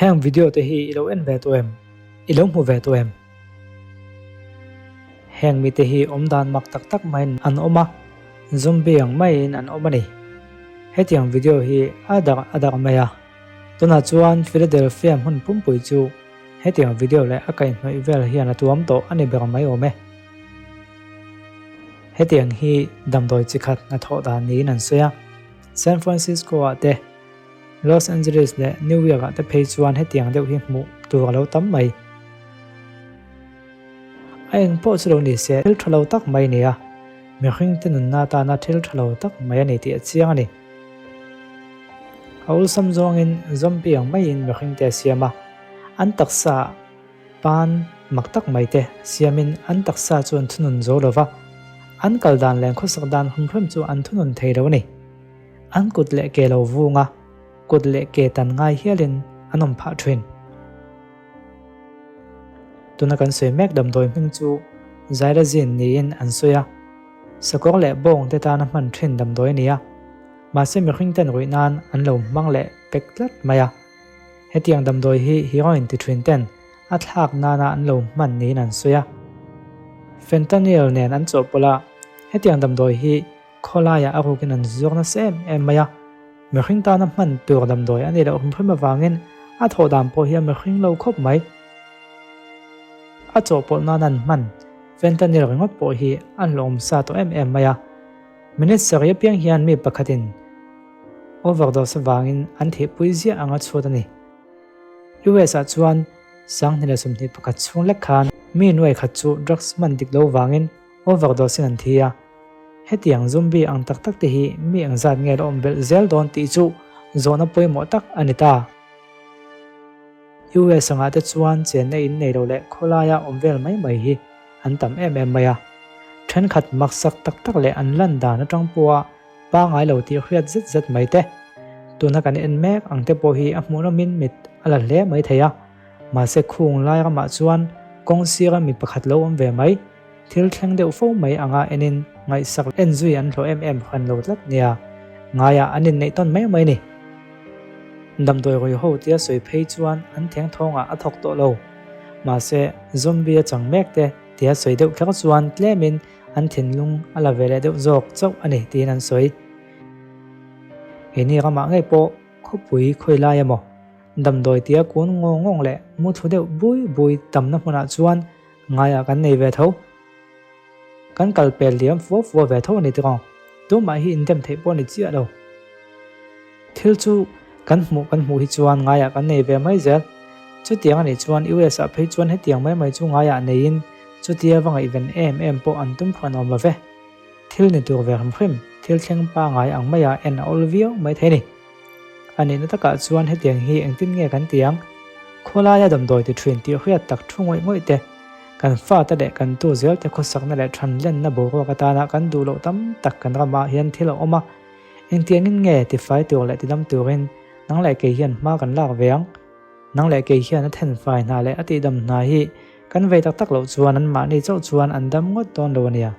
Heng video te hi i lo en ve tawh em? I lo hmu ve tawh em? Heng mite hi awmdan mak tak tak maiin an awm a, zombie ang maiin an awm a ni. Hetiang video hi a darh a darh mai a, tunah chuan Philadelphia hmun pumpui chu hetiang video leh a kaihhnawih vel hian a tuam tawh a ni ber mai awm e. Hetiang hi damdawi chi khat hnathawh dan niin an sawi a, San Francisco-ah te, Los Angeles leh New York ah te phei chuan hetiang deuh hi hmuh tur a lo tam mai. A eng pawh chu lo ni se thil tha lo tak mai a ni a, mihring te nunna atana thil tha lo tak mai a ni tih a chiang a ni. A awlsam zawngin zombie ang maiin mihring te a siam a, an taksa ah pan mak tak mai te siamin an taksa chu an thunun zo lo va, an kal dan leh an khawsak dan hrim hrim chu an thunun thei lo a ni. An kut leh ke lo vung a, kut leh ke tan ngai hialin an awm phah thin. Tuna kan sawi mek damdawi hming chu Xylazine niin an sawi a, sakawr leh bawng te tana hman thin damdawi a ni a, mahse mihring ten ruih nan an lo hmang leh pek tlat mai a. Hetiang damdawi hi heroin ti thin ten a thlak nana an lo hman niin an sawi a. Fentanyl nen an chawhpawlh a, hetiang damdawi hi Khawlaiah a rukin an zuar nasa em em mai a, mihring tana hman tur damdawi a nih loh hrim hrim avangin a thawh dan pawh hi a mihring lo khawp mai. A chawhpawlh nan an hman fentanyl ringawt pawh hi a hlawm sa tawh em em mai a, minute sarih apiang hian mi pakhatin overdose avangin an thihpui ziah anga chhut a ni. US ah chuan 2021 chhung lek khan mi nuai khat chu drugs hman dik lo vangin Overdose in an thi a, hetiang zombie ang tak tak te hi mi engzat nge la awm belh zel dawn tih chu zawhna pawimawh tak a ni ta. US angah te chuan chenna in nei lo leh khawlaia awm vel mai mai hi an tam em em mai a, thenkhat maksak tak tak leh an lan dan atang pawha pangai lo tih hriat zet zet mai te, tuna kan en mek ang te pawh hi a hmuhnawmin mit a la hle mai thei a, mahse khung lai ramah chuan kawng sira mi pakhat lo awm ve mai. Thil thleng deuh fo mai anga enin ngaihsak en zui an hlawh em em hran lo tlat nia, ngaiah an inneih tawn mai mai ni. Damdawi rawi ho tia sawi phei chuan an theng thawngah a thawk tawh lo. Mahse, zombie a chang mek te tia sawi deuh kher chuan tlemin an thinlung a la ve leh deuh zawk chauh a ni tiin an sawi. Keini ramah ngei pawh khawpui khawi lai emaw damdawi tia kun ngawng ngawng leh mu thlu deuh bui bui tamna hmunah chuan Ngaiah kan nei ve tho. Kan kal pel liam fua fua ve tho a ni tiraw? Tumah hi indem theih pawh a ni chiah lo. Thil chu kan hmuh kan hmuh hi chuan ngaiah kan nei ve mai zel. Chutiang a nih chuan US ah phei chuan hetiang mai mai chu ngaiah neiin chutia va ngaihven em em pawh an tum phuan awm lo ve. Thil ni tur ve hrim hrim, thil thleng pangai ang maia en a awl viau mai thei a ni. A nihna takah chuan hetiang hi engtin nge kan ti ang? Khawlaia damdawi ti thin tih hriat tak thu ngawih ngawih te, kan fate leh kan tu zelte khawsakna leh thanlenna boruak atana kan duh loh tam tak kan ramah hian thil a awm a. Engtiangin nge tifai tur leh tidam turin nang leh kei hian hma kan lak ve ang? Nang leh kei hian a thenfai hna leh a tihdam hna hi kan vei tak tak loh chuan anmahni chauh chuan an dam ngawt dawn lo a nia.